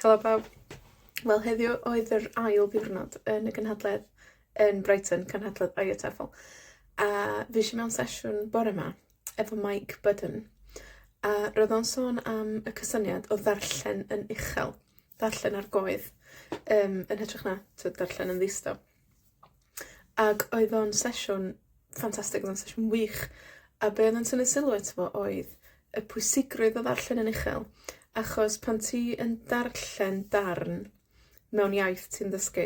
Helo pawb. Wel heddiw oedd yr ail ddiwrnod yn y gynhadledd yn Brighton, cynhadledd IATEFL. A fush i mewn sesiwn bore 'ma efo Mike Budden, a roedd o'n sôn am y cysyniad o ddarllen yn uchel, darllen ar goedd, yym, yn hytrach na, t'od, darllen yn ddistaw. Ag oedd o'n sesiwn ffantastig, o'dd o'n sesiwn wych, a be' odd o'n tynnu sylw ato fo oedd y pwysigrwydd o ddarllen yn uchel, achos pan ti yn darllen darn mewn iaith ti'n ddysgu,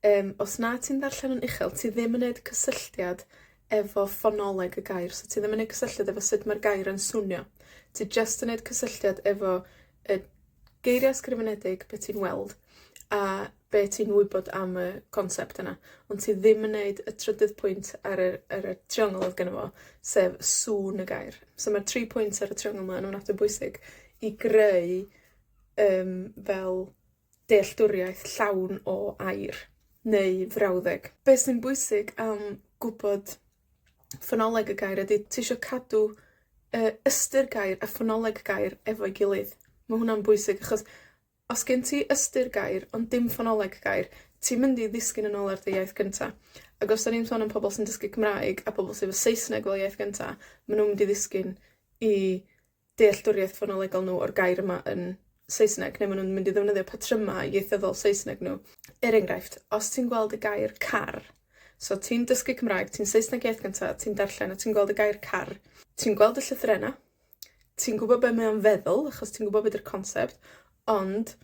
yym, os na ti'n ddarllen yn uchel, ti ddim yn neud cysylltiad efo ffonoleg y gair, so ti ddim yn neud cysylltiad efo sut ma'r gair yn swnio. Ti jyst yn neud cysylltiad efo y geiria' ysgrifenedig, be' ti'n weld, a be' ti'n wybod am y concept yna, ond ti ddim yn neud y trydydd pwynt ar y, ar y triongl odd gynno fo, sef sŵn y gair. So ma'r tri pwynt ar y triongl 'ma yn ofnadwy o bwysig i greu, yym, fel dealltwriaeth llawn o air, neu frawddeg. Be' sy'n bwysig am gwbod ffonoleg y gair ydi ti isio cadw, yy, ystyr gair a ffonoleg gair efo'i gilydd. Ma' hwnna'n bwysig, achos os gen ti ystyr gair, ond dim ffonoleg gair, ti'n mynd i ddisgyn yn ôl ar dy iaith gynta. Ag os 'dan ni'n sôn am pobol sy'n dysgu Cymraeg, a pobol sy efo Saesneg fel iaith gynta, ma' nw'n mynd i ddisgyn i dealltwriaeth ffonolegol nw o'r gair yma yn Saesneg, ne' ma' nw'n mynd i ddefnyddio patryma ieithyddol Saesneg nw. Er enghraifft, os ti'n gweld y gair car, so ti'n dysgu Cymraeg, ti'n Saesneg iaith gynta, ti'n darllen a ti'n gweld y gair car, ti'n gweld y llythrena', ti'n gwbod be' mae o'n feddwl, achos ti'n gwbod be' 'di'r concept, ond,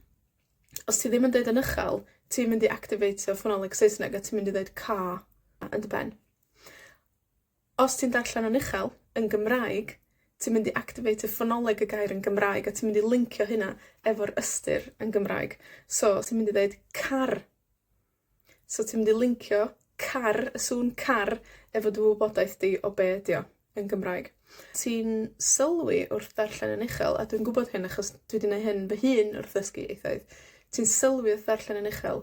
os ti ddim yn deud yn uchal, ti'n mynd i actifeitio ffonoleg Saesneg, a ti'n mynd i ddeud ca yn dy ben. Os ti'n darllen yn uchal, yn Gymraeg, ti'n mynd i actifeitio ffonoleg y gair yn Gymraeg, a ti'n mynd i lincio hynna efo'r ystyr yn Gymraeg. So, ti'n mynd i ddeud car. So ti'n mynd i lincio car, y sŵn car, efo dy wybodaeth di o be' ydi o yn Gymraeg. Ti'n sylwi wrth ddarllen yn uchel, a dwi'n gwbod hyn achos dwi 'di neu' hyn fy hun wrth ddysgu ieithoedd, ti'n sylwi wrth ddarllen yn uchel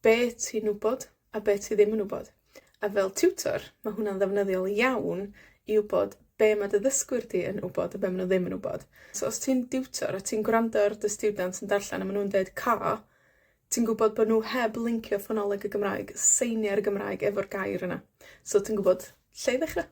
be' ti'n wbod a be' ti ddim yn wbod. A fel tiwtor, ma' hwnna'n ddefnyddiol iawn i wbod be' ma' dy ddysgwyr di yn wbod a be' ma' nw ddim yn wbod. So os ti'n diwtor a ti'n gwrando ar dy stiwdants yn darllen a ma' nw'n deud ca, ti'n gwbod bo' nw heb lincio ffonoleg y Gymraeg, seiniau'r Gymraeg efo'r gair yna. So ti'n gwbod lle i ddechra.